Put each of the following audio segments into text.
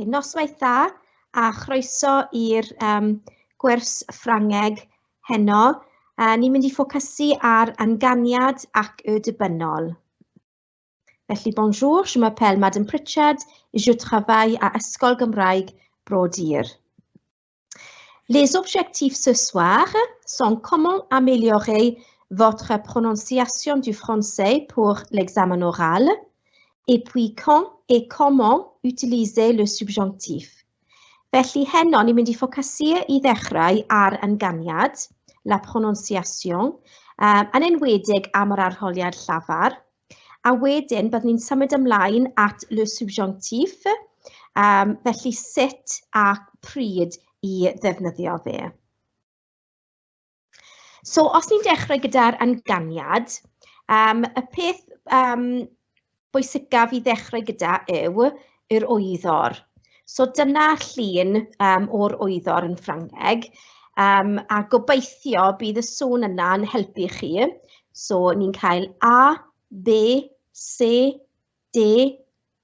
Noswaith dda a chroeso i'r um, gwers Ffrangeg heno. Ni'n mynd i ffocysu ar ynganiad ac y dibynnol. Felly, bonjour, je m'appelle Madame Pritchard et je travaille à Ysgol Gymraeg Bro Dur. Les objectifs ce soir sont comment améliorer votre prononciation du français pour l'examen oral et puis quand et comment utiliser le subjonctif. Felly heno ni'n mynd i ffocysu i ddechrau ar ynganiad, la prononciation, yn enwedig am yr arholiad llafar. A wedyn byddwn ni'n symud ymlaen at le subjonctif, felly sut a pryd i ddefnyddio fe. So os ni'n dechrau gyda'r ynganiad, y peth bwysicaf i ddechrau gyda yw yr wyddor. So dyna llun o'r wyddor yn Ffrangeg, a gobeithio bydd y sŵn yna yn helpu chi. So ni'n cael A, B, C, D,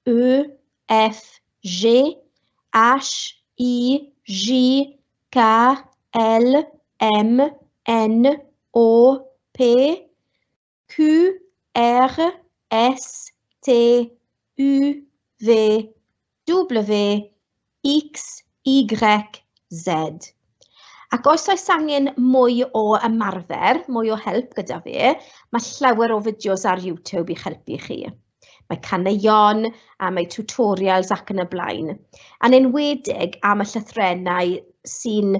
E, F, G, H, I, J, K, L, M, N, O, P, Q, R, S, T, U, V, W, X, Y, Z. Ac os oes angen mwy o ymarfer, mwy o help gyda fe, mae llawer o fideos ar YouTube i'ch helpu chi. Mae caneuon a mae tutorials ac yn y blaen. Yn enwedig am y llythrennau sy'n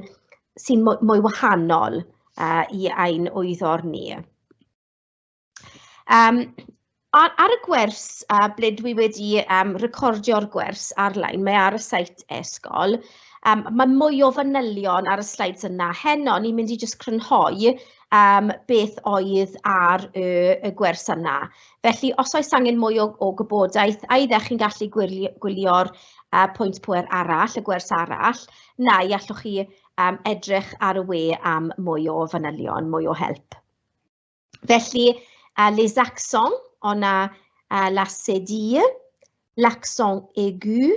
sy mwy, mwy wahanol i ein wyddor ni. Ar y gwers ble dwi wedi recordio'r gwers ar-lein, mae ar y site e-sgol, mae mwy o fanylion ar y slides yna. Heno, ni'n mynd i jyst crynhoi beth oedd ar y gwers yna. Felly, os oes angen mwy o gwybodaeth, a iddo chi'n gallu gwylio'r pwynt pwer arall, y gwers arall, neu allwch chi edrych ar y we am mwy o fanylion, mwy o help. Felly, les accents, on a la cédille, l'accent aigu,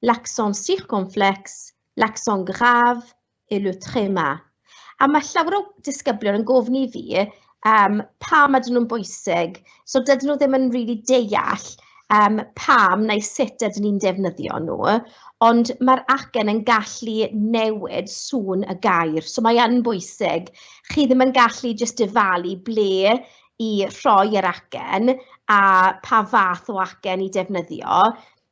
l'accent circonflexe, l'accent grave et le tréma. A mae llawer o disgyblion yn gofyn i fi pam ydyn nhw'n bwysig. So dydyn nhw ddim yn rili deall pam neu sut ydyn ni'n defnyddio nhw, ond mae'r acen yn gallu newid sŵn y gair, so mae yn bwysig. Chi ddim yn gallu jyst dyfalu ble i rhoi yr acen a pa fath o acen i defnyddio.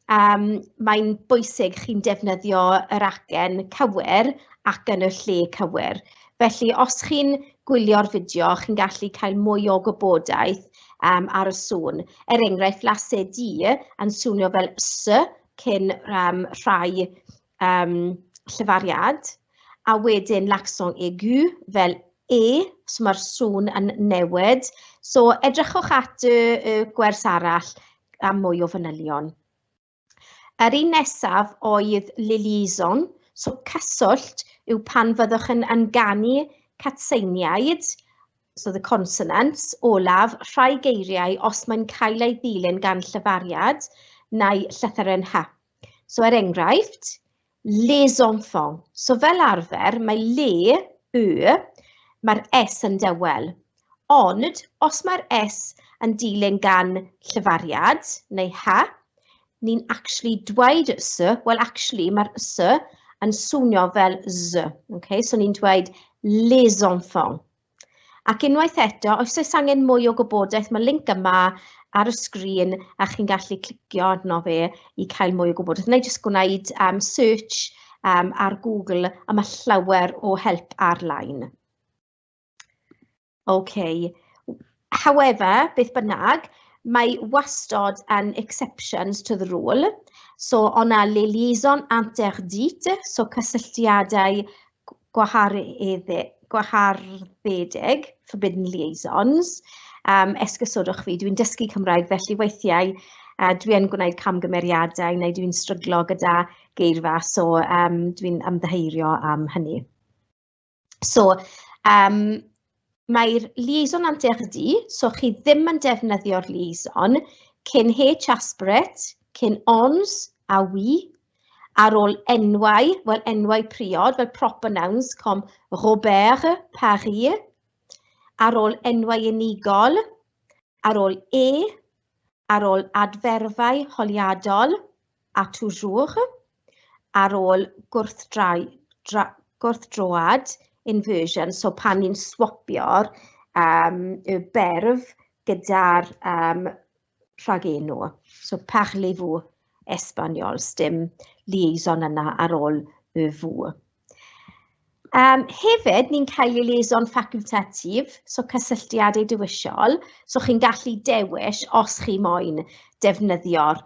Mae'n bwysig chi'n defnyddio yr acen cywir ac yn y lle cywir. Felly, os chi'n gwylio'r fideo, chi'n gallu cael mwy o gwybodaeth ar y sŵn. Er enghraifft, la cédille yn swnio fel s cyn rhai llefariad, a wedyn l'accent aigu fel e, so mae'r sŵn yn newid. So edrychwch at y gwers arall am mwy o fanylion. Yr un nesaf oedd les liaisons, so cyswllt yw pan fyddwch yn ynganu catseiniaid, so the consonants, olaf, rhai geiriau os mae'n cael ei ddilyn gan llefariad neu llythyren H. So er enghraifft, les enfants. So fel arfer, mae le, y, mae'r S yn dawel. Ond, os mae'r S yn dilyn gan llefariad, neu H, ni'n actually dweud S, well actually mae'r S yn swnio fel Z. Okay? So ni'n dweud les enfants. Ac unwaith eto, os oes angen mwy o gwybodaeth, mae link yma ar y sgrin a chi'n gallu clicio arno fe i cael mwy o gwybodaeth. Neu jyst gwneud search ar Google a mae llawer o help ar-lein. OK. However, beth bynnag, mae wastod yn exceptions to the rule. So, on a les liaisons interdites, so cysylltiadau gwaharddedig, forbidden liaisons. Esgusodwch fi, dwi'n dysgu Cymraeg, felly weithiau dwi yn gwneud camgymeriadau neu dwi'n stryglo gyda geirfa, so dwi'n ymddiheurio am hynny. So, mae'r liaison interdit, so chi ddim yn defnyddio'r liaison cyn H aspirate, cyn ons a oui, Ar ôl enwau, wel enwau priod, fel proper nouns, comme Robert, Paris. Ar ôl enwau unigol, ar ôl e, ar ôl adferfau holiadol, a toujours, ar ôl gwrthdrai, dra, gwrthdroad, inversion, so pan ni'n swapio'r y berf gyda'r rhagenw. So parlez-vous espagnol, sdim liaison yna ar ôl y vous. Hefyd, ni'n cael ei liaison facultatif, so cysylltiadau dewisol, so chi'n gallu dewis os chi moyn defnyddio'r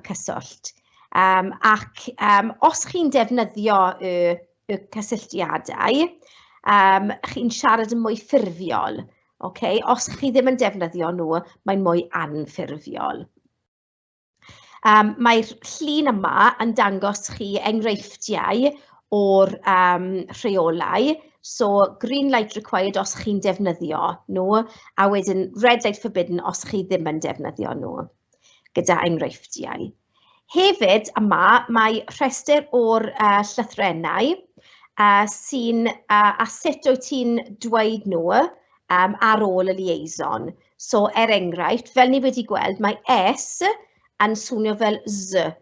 cyswllt. Ac os chi'n defnyddio y cysylltiadau, chi'n siarad yn mwy ffurfiol. Okay? Os chi ddim yn defnyddio nhw, mae'n mwy anffurfiol. Mae'r llun yma yn dangos chi enghreifftiau o'r rheolau. So green light required os chi'n defnyddio nhw, a wedyn red light forbidden os chi ddim yn defnyddio nhw, gyda enghreifftiau. Hefyd yma mae rhestr o'r llythrennau sy'n, a sut wyt ti'n dweud nhw ar ôl y liaison. So, er enghraifft, fel ni wedi gweld, mae S yn swnio fel Z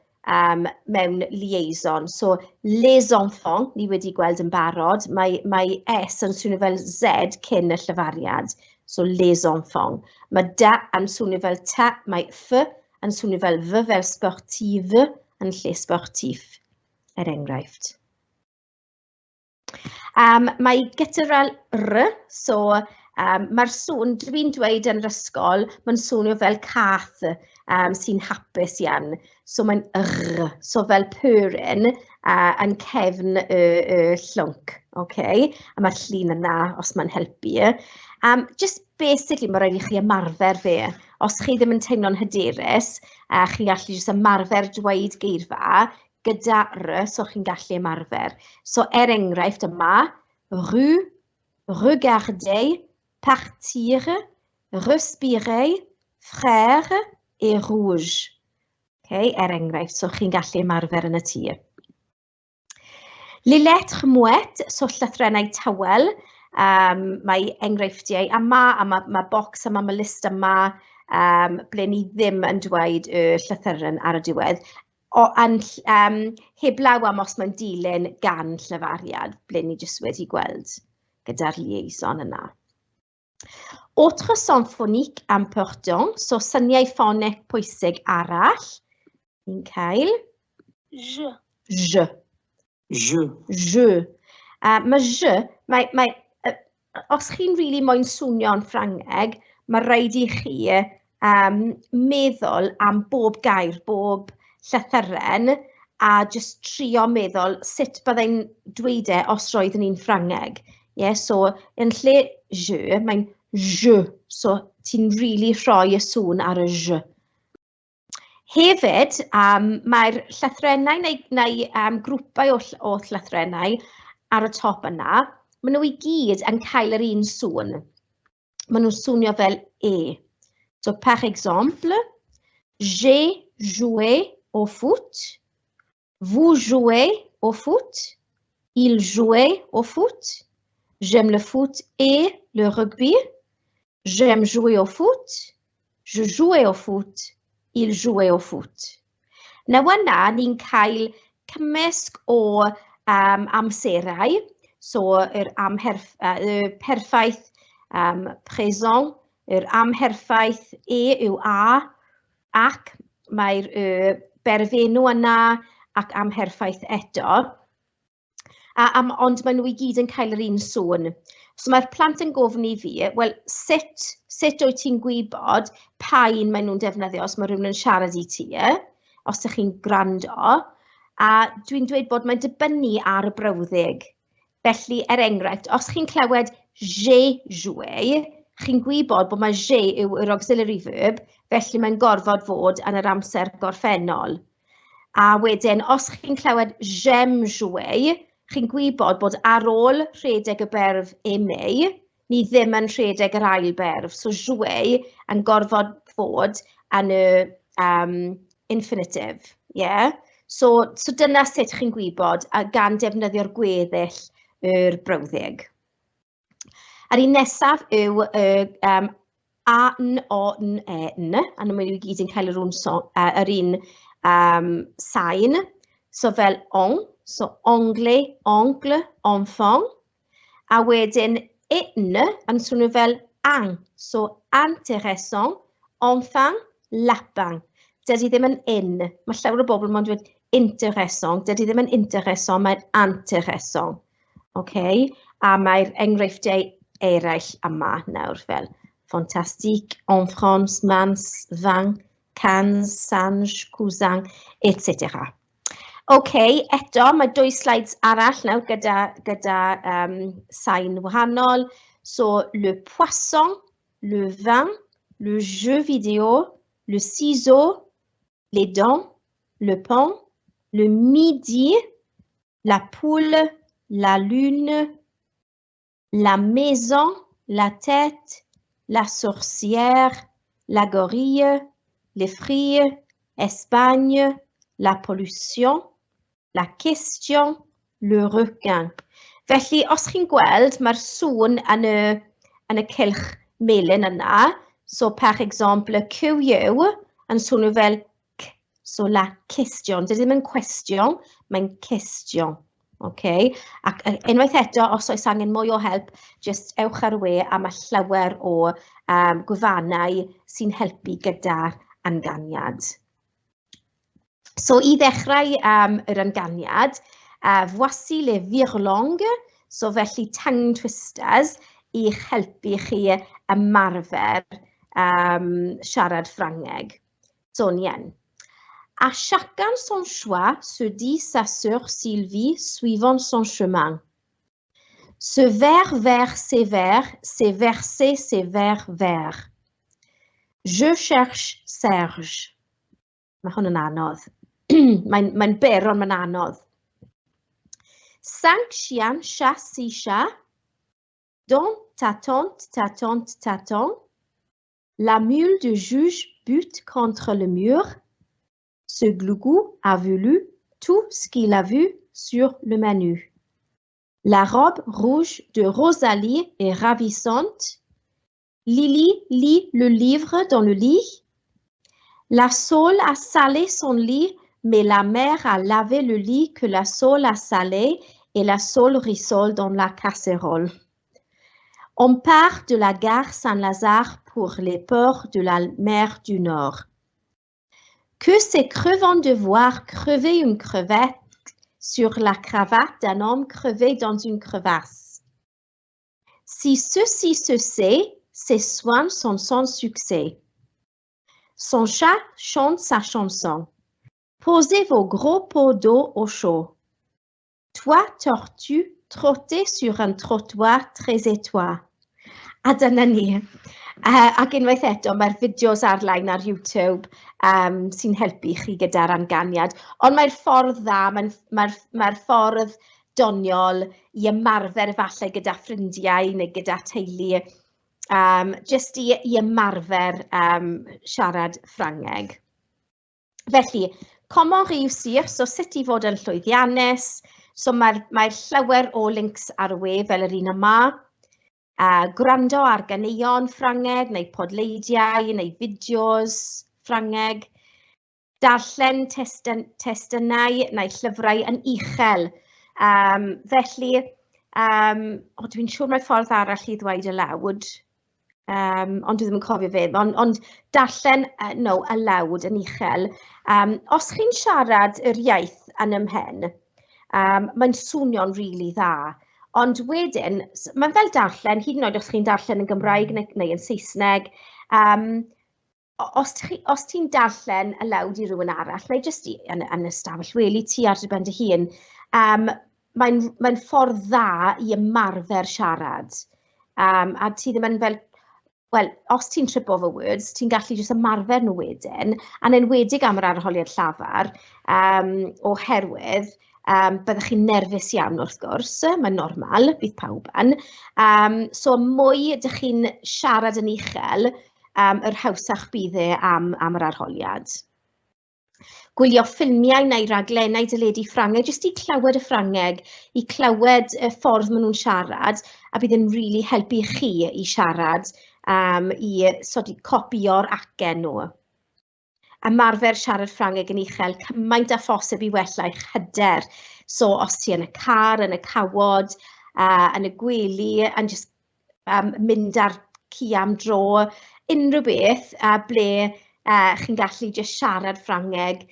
mewn liaison. So, les enfants, ni wedi gweld yn barod, mae S yn swnio fel Z cyn y llyfariad. So, les enfants. Mae D yn swnio fel T, mae F yn swnio fel V fel sportive yn lle sportif, er enghraifft. Mae guttural R, so mae'r sŵn, dwi'n dweud yn yr ysgol, mae'n swnio fel cath sy'n hapus iawn. So mae'n R, so fel purring yn cefn y llwnc, okay? A mae'r llun yna os mae'n helpu. Just basically, mae rhaid i chi ymarfer fe. Os chi ddim yn teimlo'n hyderus, chi'n gallu jyst ymarfer dweud geirfa gyda R, so chi'n gallu ymarfer. So er enghraifft yma, rue, regarder, partir, respirer, frère et rouge. Okay, er enghraifft, so chi'n gallu ymarfer yn y tŷ. Les lettres muettes, so llythrennau tawel, mae enghreifftiau yma, a mae bocs yma, mae list yma, ble ni ddim yn dweud y llythyren ar y diwedd. Heblaw am os mae'n dilyn gan llyfariad, ble ni jyst wedi gweld gyda'r liaison yna. Autre son phonique important, so syniau ffoneg pwysig arall, ni'n cael. Je. Je. Je. Je. Mae je, mae, os chi'n rili moyn swnio'n Ffrangeg, mae rhaid i chi meddwl am bob gair, bob llythyren, a jyst trio meddwl sut byddai'n dweud e os roeddwn i'n Ffrangeg. Yeah, so yn lle je, mae'n je, so ti'n rili rhoi y sŵn ar y je. Hefyd, mae'r llythrennau neu grwpau o llythrennau ar y top yna, maen nhw i gyd yn cael yr un sŵn. Maen nhw'n swnio fel E. So, par exemple, j'ai joué au foot, vous jouez au foot, il jouait au foot, j'aime le foot et le rugby, j'aime jouer au foot, je jouais au foot, il jouait au foot. Nawr yna, ni'n cael cymysg o amserau, so yr y perffaith présent, yr amherffaith E yw A, ac mae'r berfenw yna ac amherffaith eto. Ond maen nhw i gyd yn cael yr un sŵn. So mae'r plant yn gofyn i fi, wel, sut wyt ti'n gwybod pa un maen nhw'n defnyddio os mae rhywun yn siarad i ti, os ydych chi'n gwrando? A dwi'n dweud bod mae'n dibynnu ar y brawddeg. Felly, er enghraifft, os chi'n clywed j'ai joué, chi'n gwybod bod mae j'ai yw yr auxiliary verb, felly mae'n gorfod fod yn yr amser gorffennol. A wedyn, os chi'n clywed j'aime jouer, chi'n gwybod bod ar ôl rhedeg y berf aimer, ni ddim yn rhedeg yr ail berf. So jouer yn gorfod fod yn y infinitive, yeah? So, so dyna sut chi'n gwybod a gan defnyddio'r gweddill yr brawddeg. A'r un nesaf yw y um, A, N, O, N, E, N, a nhw'n i gyd yn cael yr un, so, yr un um, sain. So fel on, so anglais, oncle, enfant. A wedyn e, N yn swnio fel an, so intéressant, enfin, lapin. Dydy ddim yn in. Mae llawer o bobl mae'n dweud intéressant. Dydy ddim yn intéressant, mae'n intéressant. Okay? A mae'r enghreifftiau eraill yma nawr fel fantastique, en France, mans, vin, cans, singe, cousin, etc. OK, eto mae dwy slides arall nawr gyda, gyda um, sain wahanol. So, le poisson, le vin, le jeu vidéo, le ciseau, les dents, le pont, le midi, la poule, la lune, la maison, la tête, la sorcière, la gorille, les fruits, Espagne, la pollution, la question, le requin. Felly, os chi'n gweld, mae'r sŵn yn y, yn y cylch melyn yna. So, per exemple, QU yn swnio fel C, so la question. Dydy ddim yn cwestiwn, mae'n question. Okay? Ac unwaith eto, os oes angen mwy o help, jyst ewch ar y we a mae llawer o um, gwefannau sy'n helpu gyda'r anganiad. So i ddechrau um, yr anganiad, voici les virlangues, so felly tongue twisters, i'ch helpu chi ymarfer um, siarad Ffrangeg. Sonien. À chacun son choix, se dit sa sœur Sylvie, suivant son chemin. Ce vers, vers, sévère, c'est versé, sévère, vers. Je cherche Serge. Mae hwn yn anodd. Mae'n mae byr, ond mae'n anodd. Cinq chiens chassent six chats. Dont ta tante, ta tante, ta tante. La mule du juge bute contre le mur. Ce glouglou a voulu tout ce qu'il a vu sur le menu. La robe rouge de Rosalie est ravissante. Lily lit le livre dans le lit. La sole a salé son lit, mais la mère a lavé le lit que la sole a salé et la sole rissole dans la casserole. On part de la gare Saint-Lazare pour les ports de la mer du Nord. Que c'est crevant de voir crever une crevette sur la cravate d'un homme crevé dans une crevasse. Si ceci se sait, ses soins sont sans succès. Son chat chante sa chanson. Posez vos gros pots d'eau au chaud. Toi, tortue, trotter sur un trottoir très étroit. A dyna ni. Uh, ac unwaith eto, mae'r fideos ar-lein ar YouTube um, sy'n helpu chi gyda'r anganiad. Ond mae'r ffordd dda, mae'n mae mae ffordd doniol i ymarfer efallai gyda ffrindiau neu gyda teulu, um, jyst i, i ymarfer um, siarad Ffrangeg. Felly, comment réussir, so sut i fod yn llwyddiannus. So mae'r mae llawer o links ar y we fel yr un yma. Gwrando ar ganeuon Ffrangeg neu podleidiau neu fideos Ffrangeg. Darllen testun, testunau neu llyfrau yn uchel. Um, felly, um, o, dwi'n siŵr mae ffordd arall i ddweud aloud. Um, ond dwi ddim yn cofio fe, ond, ond darllen uh, no, aloud yn uchel. Um, os chi'n siarad yr iaith yn ymhen, um, mae'n swnio'n rili really dda. Ond wedyn, mae'n fel darllen, hyd yn oed os chi'n darllen yn Gymraeg neu, neu yn Saesneg, um, os, ti, os ti'n darllen aloud i rywun arall, neu jyst i, yn, yn y stafell wely ti ar dy ben dy hun, um, mae'n mae ffordd dda i ymarfer siarad. Um, a ti ddim yn fel, wel, os ti'n trip over words, ti'n gallu jyst ymarfer nhw wedyn, a'n enwedig am yr arholiad llafar, um, oherwydd um, byddwch chi'n nerfus iawn wrth gwrs, mae'n normal, bydd pawb yn. Um, so mwy ydych chi'n siarad yn uchel, um, yr hawsach bydd e am, am yr arholiad. Gwylio ffilmiau neu raglenau deledu Ffrangeg, jyst i clywed y Ffrangeg, i clywed y ffordd maen nhw'n siarad, a bydd yn rili helpu chi i siarad, i sort of copïo'r acen nhw. Ymarfer siarad Ffrangeg yn uchel cymaint â phosib i wella eich hyder. So os ti yn y car, yn y cawod, yn y gwely, yn jyst mynd â'r ci am dro, unrhyw beth ble chi'n gallu jyst siarad Ffrangeg,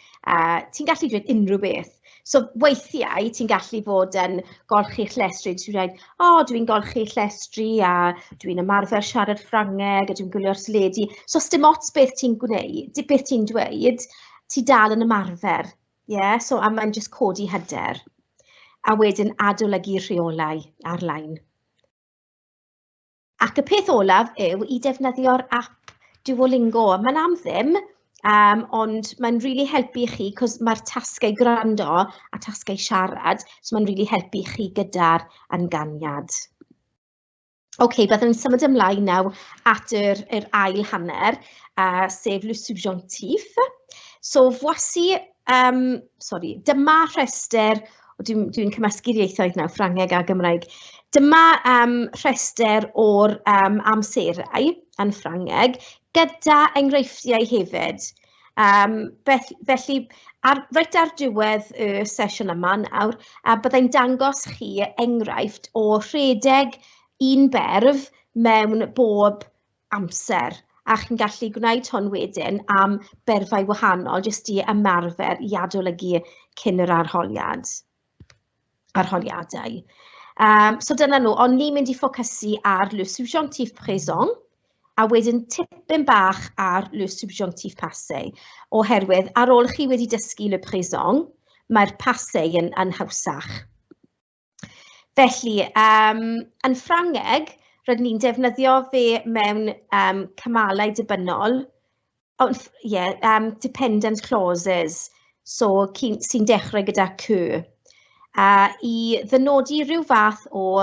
ti'n gallu dweud unrhyw beth. So weithiau ti'n gallu fod yn golchi llestri, ti'n dweud, o, dwi'n golchi llestri a dwi'n ymarfer siarad Ffrangeg a dwi'n gwylio'r teledu. So sdim ots beth ti'n gwneud, beth ti'n dweud, ti dal yn ymarfer. Yeah? So, a mae'n jyst codi hyder. A wedyn adolygu rheolau ar-lein. Ac y peth olaf yw i defnyddio'r app Duolingo. Mae'n am ddim, ond mae'n rili helpu chi, cos mae'r tasgau gwrando a tasgau siarad, so mae'n rili helpu chi gyda'r ynganiad. OK, byddwn ni'n symud ymlaen nawr at yr ail hanner, sef le subjonctif. So, voici, sorry, dyma rhestr, dwi'n cymysgu'r ieithoedd nawr, Ffrangeg a Gymraeg. Dyma rhestr o'r amserau yn Ffrangeg, gyda enghreifftiau hefyd. Felly, reit ar diwedd y sesiwn yma nawr, byddai'n dangos chi enghraifft o rhedeg un berf mewn bob amser, a chi'n gallu gwneud hwn wedyn am berfau wahanol, jyst i ymarfer i adolygu cyn yr arholiad, arholiadau. So dyna nhw, ond ni'n mynd i ffocysu ar le subjonctif présent, a wedyn tipyn bach ar le subjonctif passé, oherwydd ar ôl chi wedi dysgu le présent, mae'r passé yn hawsach. Felly, yn Ffrangeg, rydyn ni'n defnyddio fe mewn cymalau dibynnol, ond ie, dependent clauses, so sy'n dechrau gyda que, i ddynodi rhyw fath o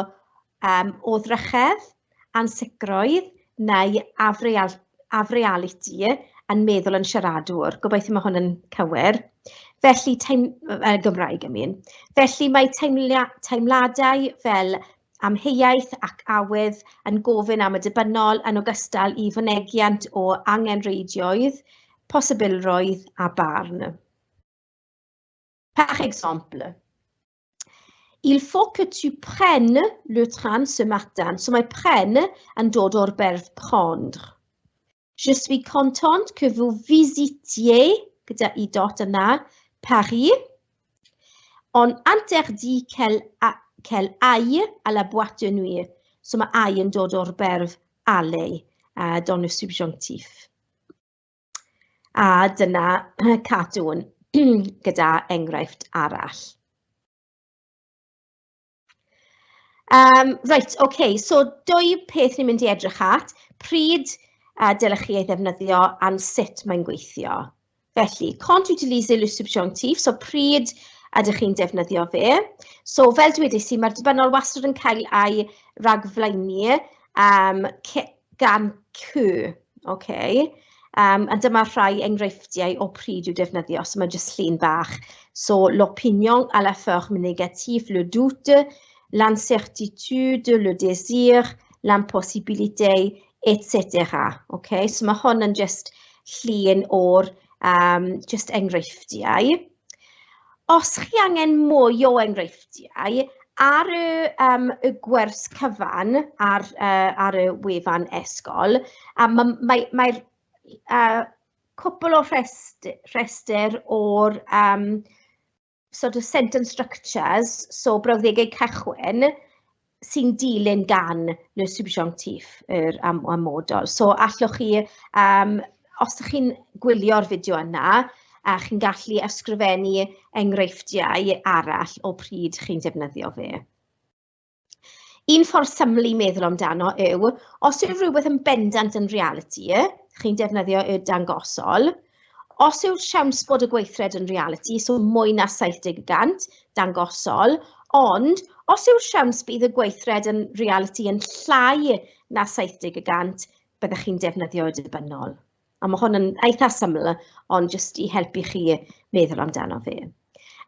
ddrychedd, ansicrwydd neu afrealiti yn meddwl yn siaradwr. Gobeithio mae hwn yn cywir. Felly, Gymraeg, I mean. Felly mae teimladau fel amheuaeth ac awydd yn gofyn am y dibynnol yn ogystal i fynegiant o angenrheidioedd, posibilrwydd a barn. Par exemple, il faut que tu prennes le train ce matin. So mae pren yn dod o'r berf prendre. Je suis contente que vous visitiez, gyda i dot yna, Paris. On interdit qu'elle aille à la boîte de nuit. So mae aille yn dod o'r berf aller, dans le subjonctif. A dyna cartŵn gyda enghraifft arall. Reit, okay, so dwy peth ni'n mynd i edrych at. Pryd dylech chi ei ddefnyddio a sut mae'n gweithio. Felly, quand utiliser le subjonctif, so pryd ydych chi'n defnyddio fe. So, fel dwedais i, mae'r dibynnol wastad yn cael ei ragflaenu gan que, okay. A dyma rhai enghreifftiau o pryd i'w defnyddio, so mae jyst llun bach. So, l'opinion à la forme négative, le doute, l'incertitude, le désir, l'impossibilité, et cetera. Okay? So mae hwn yn jyst llun o'r jyst enghreifftiau. Os chi angen mwy o enghreifftiau, ar y gwers cyfan ar y wefan e-sgol, a mae'r cwpl o rhestr o'r sort of sentence structures, so brawddegau cychwyn, sy'n dilyn gan le subjonctif, yr amodol. So allwch chi, os ydych chi'n gwylio'r fideo yna, a chi'n gallu ysgrifennu enghreifftiau arall o pryd chi'n defnyddio fe. Un ffordd syml i meddwl amdano yw, os yw rhywbeth yn bendant yn realiti, chi'n defnyddio y dangosol. Os yw'r siawns bod y gweithred yn realiti, so mwy na 70%, dangosol, ond os yw'r siawns bydd y gweithred yn realiti yn llai na 70%, byddech chi'n defnyddio y dibynnol. A mae hwn yn eitha syml, ond jyst i helpu chi meddwl amdano fe.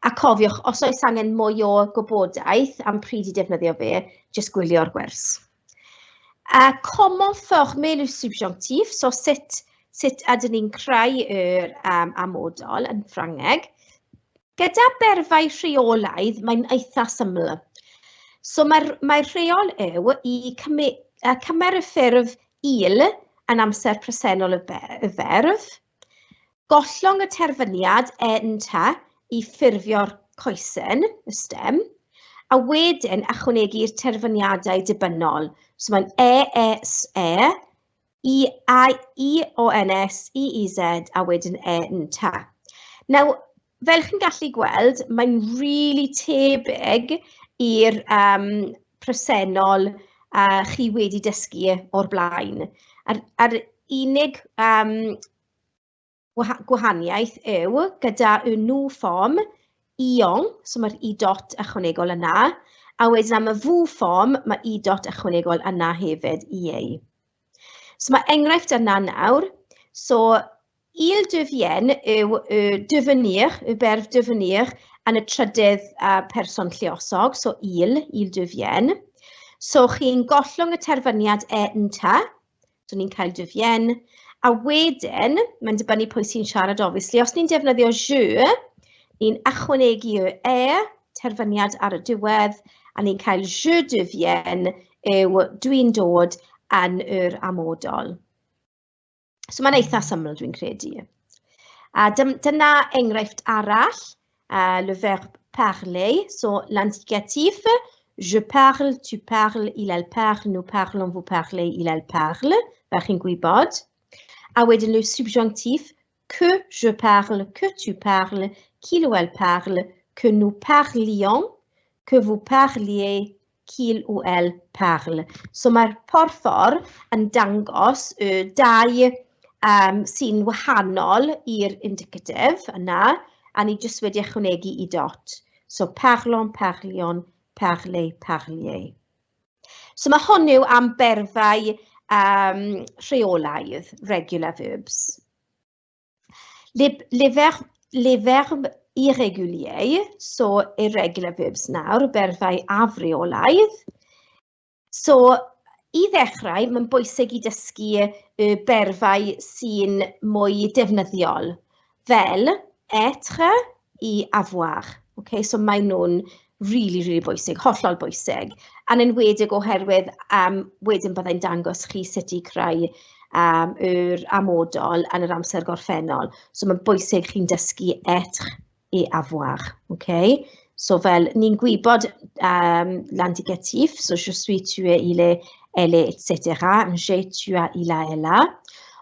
A cofiwch, os oes angen mwy o gwybodaeth am pryd i defnyddio fe, jyst gwylio'r gwers. Comment former le subjonctif, so sut, sut ydyn ni'n creu yr amodol yn Ffrangeg. Gyda berfau rheolaidd, mae'n eitha syml. So mae'r mae rheol yw i cyme, cymer y ffurf il yn amser presennol y, be, y ferf, gollwng y terfyniad e n t i ffurfio'r coesyn, y stem, a wedyn ychwanegu'r terfyniadau dibynnol. So mae'n e, e, s, e, I, A, I, O, N, S, I, I, Z, a wedyn E, N, T. Nawr, fel chi'n gallu gweld, mae'n rili tebyg i'r presennol chi wedi dysgu o'r blaen. A'r unig gwahaniaeth yw gyda y nhw form, ion, so mae'r i dot ychwanegol yna, a wedyn am y fw form, mae i dot ychwanegol yna hefyd, i ei. So mae enghraifft yna nawr. So, il devient yw y devenir, y berf devenir, yn y trydydd person lluosog, so il, il devient. So chi'n gollwng y terfyniad e n t, So ni'n cael devienne. A wedyn, mae'n dibynnu pwy sy'n siarad, obviously. Os ni'n defnyddio je, ni'n ychwanegu y e, terfyniad ar y diwedd, a ni'n cael je devienne yw dwi'n dod yn yr amodol. So mae'n eitha syml, dwi'n credu. A dyna enghraifft arall, le verbe parler, so l'indicatif, je parle, tu parles, il, elle parle, nous parlons, vous parlez, il, elle parle, fel chi'n gwybod. A wedyn le subjonctif, que je parle, que tu parles, qu'il ou elle parle, que nous parlions, que vous parliez, qu'il ou elle parle. So mae'r porffor yn dangos y dau sy'n wahanol i'r indicative yna, a ni jyst wedi ychwanegu i dot. So parlons, parlions, parlez, parliez. So mae hwn yw am berfau rheolaidd, regular verbs. Les, les, ver, les verbes irréguliers, so irregular verbs nawr, berfau afreolaidd. So, i ddechrau, mae'n bwysig i dysgu y berfau sy'n mwy defnyddiol, fel être i avoir. Okay? So maen nhw'n really, really bwysig, hollol bwysig. A'n enwedig oherwydd wedyn byddai'n dangos chi sut i creu yr amodol yn yr amser gorffennol. So mae'n bwysig chi'n dysgu être et avoir. Okay? So fel ni'n gwybod l'indicatif, so je suis, tu es, il est, elle est, etc. J'ai, tu as, il a, elle a.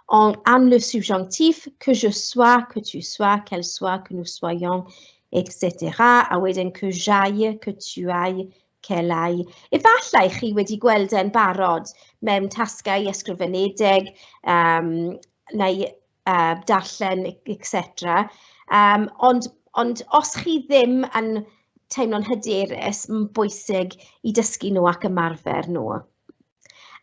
En, en le subjonctif, que je sois, que tu sois, qu'elle soit, que nous soyons, etc. A wedyn que j'aille, que tu ailles, qu'elle aille. Efallai chi wedi gweld e'n barod mewn tasgau ysgrifenedig neu darllen, etc. Ond os chi ddim yn teimlo'n hyderus, mae'n bwysig i dysgu nhw ac ymarfer nhw.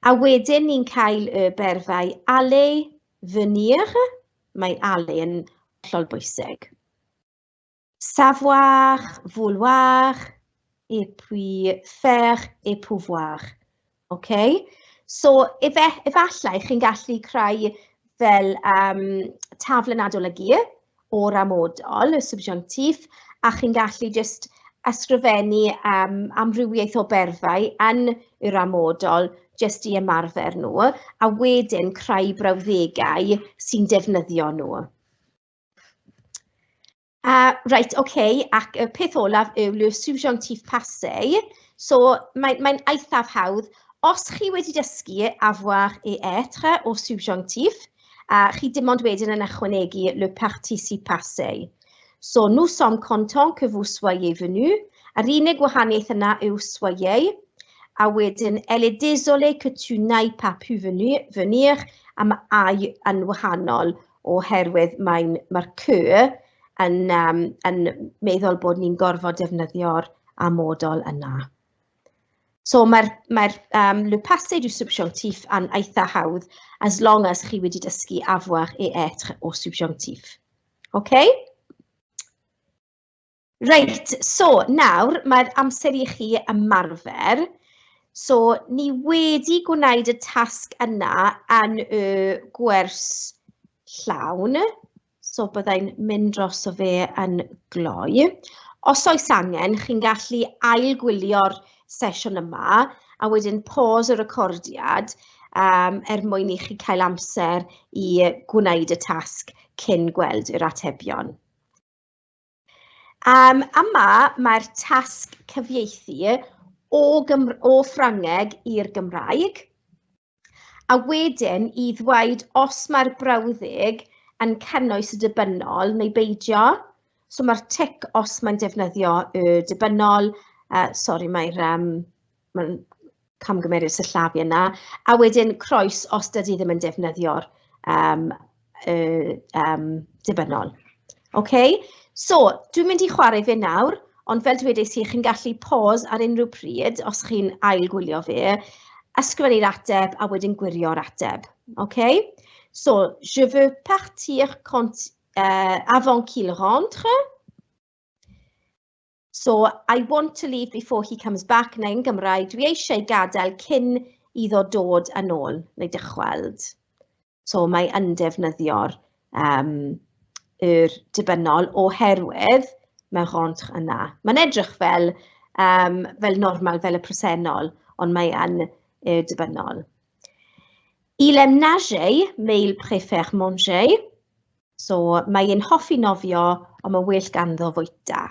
A wedyn ni'n cael y berfau aller, venir. Mae aller yn hollol bwysig. Savoir, vouloir, et puis faire et pouvoir. Okay? So, efallai chi'n gallu creu fel taflen adolygu o'r amodol, y subjonctif, a chi'n gallu jyst ysgrifennu amrywiaeth o berfau yn yr amodol jyst i ymarfer nhw, a wedyn creu brawddegau sy'n defnyddio nhw. Reit, oce, okay, ac y peth olaf yw le subjonctif passé. So, mae'n mae eithaf hawdd. Os chi wedi dysgu avoir et être o subjonctif, chi dim ond wedyn yn ychwanegu le participe passé. So, nous sommes contents que vous soyez venus. A'r unig wahaniaeth yna yw soyez. A wedyn, elle est désolée que tu n'aies pas pu venir, a mae ai yn wahanol oherwydd mae'r que yn meddwl bod ni'n gorfod defnyddio'r amodol yna. So mae'r mae le passé du subjonctif yn eitha hawdd as long as chi wedi dysgu avoir et être au subjonctif. OK? Reit, so nawr mae'r amser i chi ymarfer. So, ni wedi gwneud y tasg yna yn y gwers llawn, so byddai'n mynd droso fe yn gloi. Os oes angen, chi'n gallu ailgwylio'r sesiwn yma a wedyn pause y recordiad um, er mwyn i chi cael amser i gwneud y tasg cyn gweld yr atebion. Um, yma mae'r tasg cyfieithu o, Gymr o Ffrangeg i'r Gymraeg, a wedyn i ddweud os mae'r brawddeg yn cynnwys y dibynnol neu beidio. So mae'r tic os mae'n defnyddio y dibynnol, sori mae'r um, mae camgymeriad sillafu yna, a wedyn croes os dydy ddim yn defnyddio'r um, um, dibynnol. OK, so dwi'n mynd i chwarae fe nawr, ond fel dwedais i, chi'n gallu pause ar unrhyw pryd os chi'n ail gwylio fe, ysgrifennu'r ateb a wedyn gwirio'r ateb. OK, so je veux partir quand, avant qu'il rentre. So, I want to leave before he comes back, neu yn Gymraeg, dwi eisiau gadael cyn iddo dod yn ôl, neu dychweld. So, mae yn defnyddio'r um, yr dibynnol oherwydd mae rentre yna. Mae'n edrych fel, um, fel normal, fel y presennol, ond mae yn y dibynnol. Il aime nager, mais il préfère manger. So mae e'n hoffi nofio, ond mae'n well ganddo fwyta.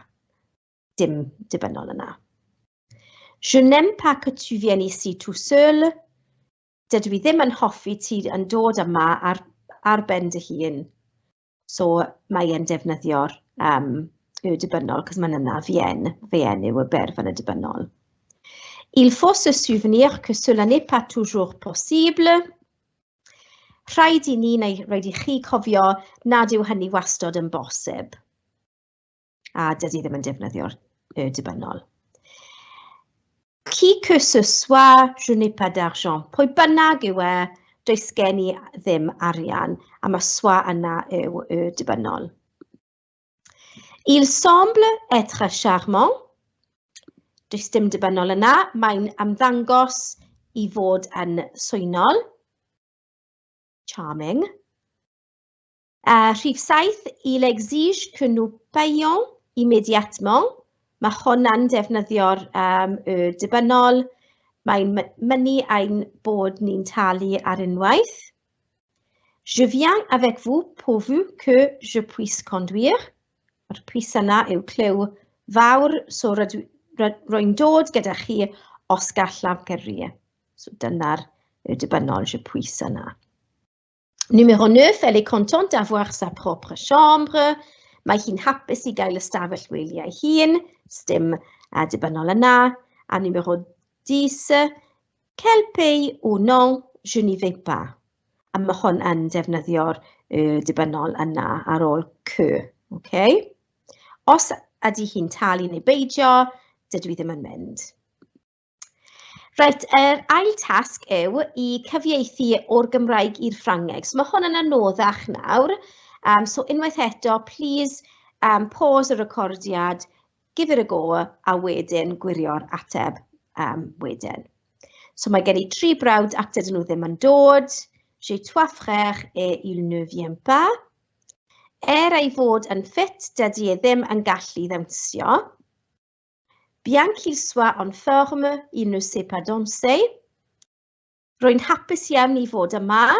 Dim dibynnol yna. Je n'aime pas que tu viennes ici tout seul. Dydw i ddim yn hoffi ti yn dod yma ar, ar ben dy hun. So mae e'n defnyddio'r um, y dibynnol, cos mae'n yna vienne, vienne yw y berf yn y dibynnol. Il faut se souvenir que cela n'est pas toujours possible. Rhaid i ni neu rhaid i chi cofio nad yw hynny wastod yn bosib. A dydy ddim yn defnyddio'r y dibynnol. Qui que ce soit, je n'ai pas d'argent. Pwy bynnag yw e, does gen i ddim arian, a mae soit yna yw y dibynnol. Il semble être charmant. Does dim dibynnol yna, mae'n ymddangos i fod yn swynol. Charming. Rhif 7, il exige que nous payions immédiatement. Mae hwnna'n defnyddio'r um, y dibynnol. Mae'n mynnu ein bod ni'n talu ar unwaith. Je viens avec vous pourvu que je puisse conduire. Mae'r pwys yna yw clyw fawr, so rydw, rwy'n dod gyda chi os gallaf gyrru. So dyna'r dibynnol je puisse yna. Numéro 9, elle est contente d'avoir sa propre chambre. Mae hi'n hapus i gael ystafell wely ei hun, sdim dibynnol yna. A numéro 10, Qu'elle paye ou non, je n'y vais pas. A mae hwn yn defnyddio'r dibynnol yna ar ôl que. Okay? Os ydy hi'n talu neu beidio, dydw i ddim yn mynd. Reit, yr ail tasg yw i cyfieithu o'r Gymraeg i'r Ffrangeg. So mae hwn yn anoddach nawr. So unwaith eto, please pause y recordiad, give it a go, a wedyn gwirio'r ateb um, wedyn. So mae gen i tri brawd ac dydyn nhw ddim yn dod. J'ai trois frères et ils ne viennent pas. Er ei fod yn ffit, dydy e ddim yn gallu ddawnsio. Bien qu'il soit en forme, il ne sait pas danser. Rwy'n hapus iawn i fod yma.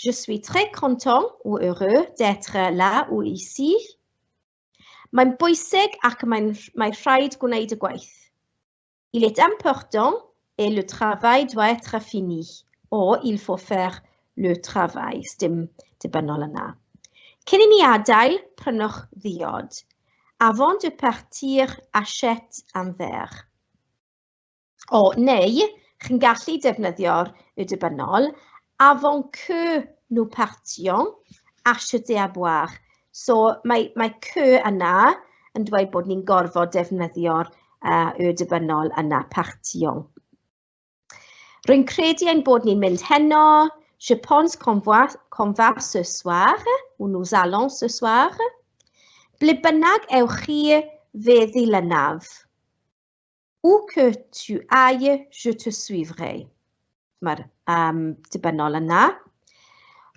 Je suis très content ou heureux d'être là ou ici. Mae'n bwysig ac mae'n, mae rhaid gwneud y gwaith. Il est important et le travail doit être fini. O, il faut faire le travail. Sdim dibynnol yna. Cyn i ni adael, prynwch ddiod. Avant de partir, achète un verre. O, neu, chi'n gallu defnyddio'r y dibynnol, avant que nous partions, acheter à boire. So mae, mae que yna yn dweud bod ni'n gorfod defnyddio'r y dibynnol yna, partions. Rwy'n credu ein bod ni'n mynd heno. Je pense qu'on va, qu'on va ce soir, ou nous allons ce soir. Ble bynnag ewch chi, fe ddilynaf. Où que tu ailles, je te suivrai. Mae'r um, dibynnol yna.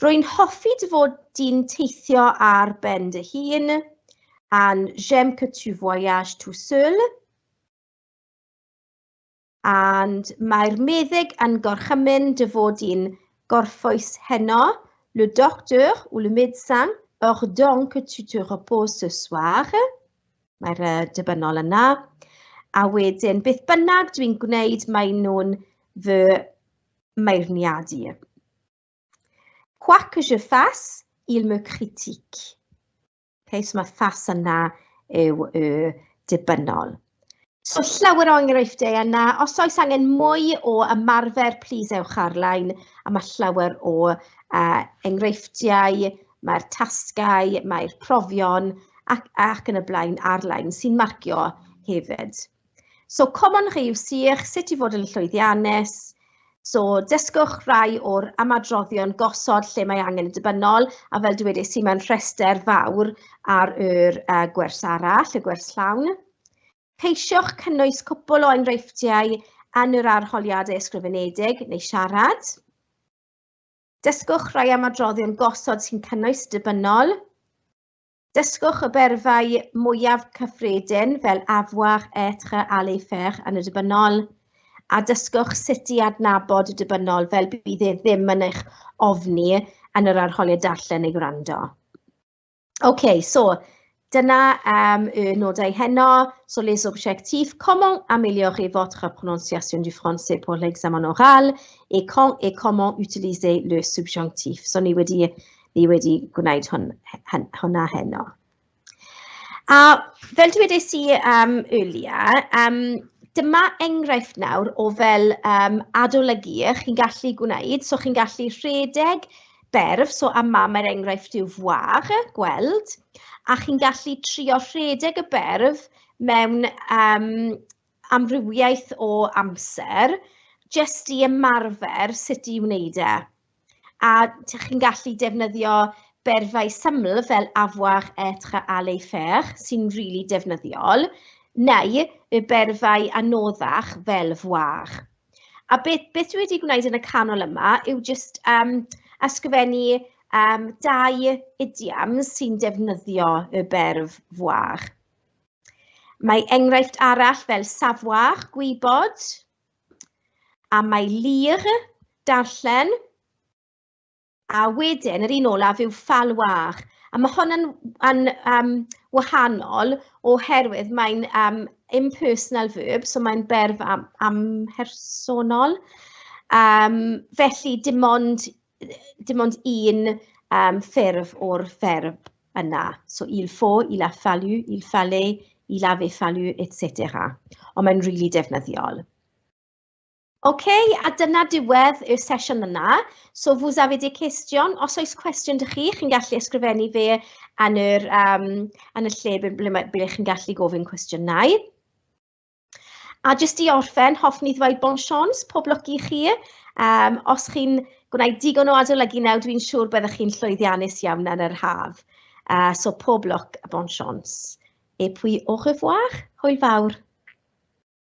Rwy'n hoffi dy fod di'n teithio ar ben dy hun, and j'aime que tu voyages tout seul. And mae'r meddyg yn gorchymyn dy fod di'n gorffwys heno. Le docteur ou le médecin ordonne que tu te reposes ce soir. Mae'r dibynnol yna. A wedyn, beth bynnag dwi'n gwneud, mae nhw'n fy meirniadu. Quoi que je fasse, il me critique. Okay, so mae fasse yna yw y dibynnol. So llawer o enghreifftiau yna. Os oes angen mwy o ymarfer, please ewch ar-lein, a mae llawer o enghreifftiau, mae'r tasgau, mae'r profion ac, ac yn y blaen ar-lein sy'n marcio hefyd. So, comment réussir, sut i fod yn llwyddiannus. So, dysgwch rai o'r ymadroddion gosod lle mae angen y dibynnol, a fel dywedais i, mae'n rhestr fawr ar yr gwers arall, y gwers llawn. Ceisiwch cynnwys cwpl o enghreifftiau yn yr arholiadau ysgrifenedig neu siarad. Dysgwch rai ymadroddion gosod sy'n cynnwys dibynnol. Dysgwch y berfau mwyaf cyffredin fel avoir, être, aller, faire yn y dibynnol, a dysgwch sut i adnabod y dibynnol fel bydd e ddim yn eich ofni yn yr arholiad darllen neu gwrando. OK, so dyna y nodau heno. So les objectifs, comment améliorer votre prononciation du français pour l'examen oral et quand et comment utiliser le subjonctif. So ni wedi gwneud hwnna heno. A fel dwedais i earlier, dyma enghraifft nawr o fel adolygu chi'n gallu gwneud. So chi'n gallu rhedeg berf, so yma mae'r enghraifft yw voir, gweld, a chi'n gallu trio rhedeg y berf mewn amrywiaeth o amser, jyst i ymarfer sut i wneud e. A chi'n gallu defnyddio berfau syml fel avoir, être, aller, faire, sy'n rili really defnyddiol, neu y berfau anoddach fel voir. A beth dwi wedi gwneud yn y canol yma yw jyst ysgrifennu dau idiom sy'n defnyddio y berf voir. Mae enghraifft arall fel savoir, gwybod, a mae lire, darllen, a wedyn yr un olaf yw falloir. A mae hwn yn wahanol oherwydd mae'n impersonal verb, so mae'n berf amhersonol. Felly dim ond un ffurf o'r ferb yna. So il faut, il a fallu, il fallait, il avait fallu, etc. Ond mae'n rili really defnyddiol. OK, a dyna diwedd y sesiwn yna. So, vous avez des questions? Os oes cwestiwn 'da chi, chi'n gallu ysgrifennu fe yn y lle ble chi'n gallu gofyn cwestiynau. A jyst i orffen, hoffwn i ddweud bon chance, pob lwc i chi. Os chi'n gwneud digon o adolygu nawr, dwi'n siŵr byddwch chi'n llwyddiannus iawn yn yr haf. So pob lwc a bon chance. Et puis au revoir, hwyl fawr.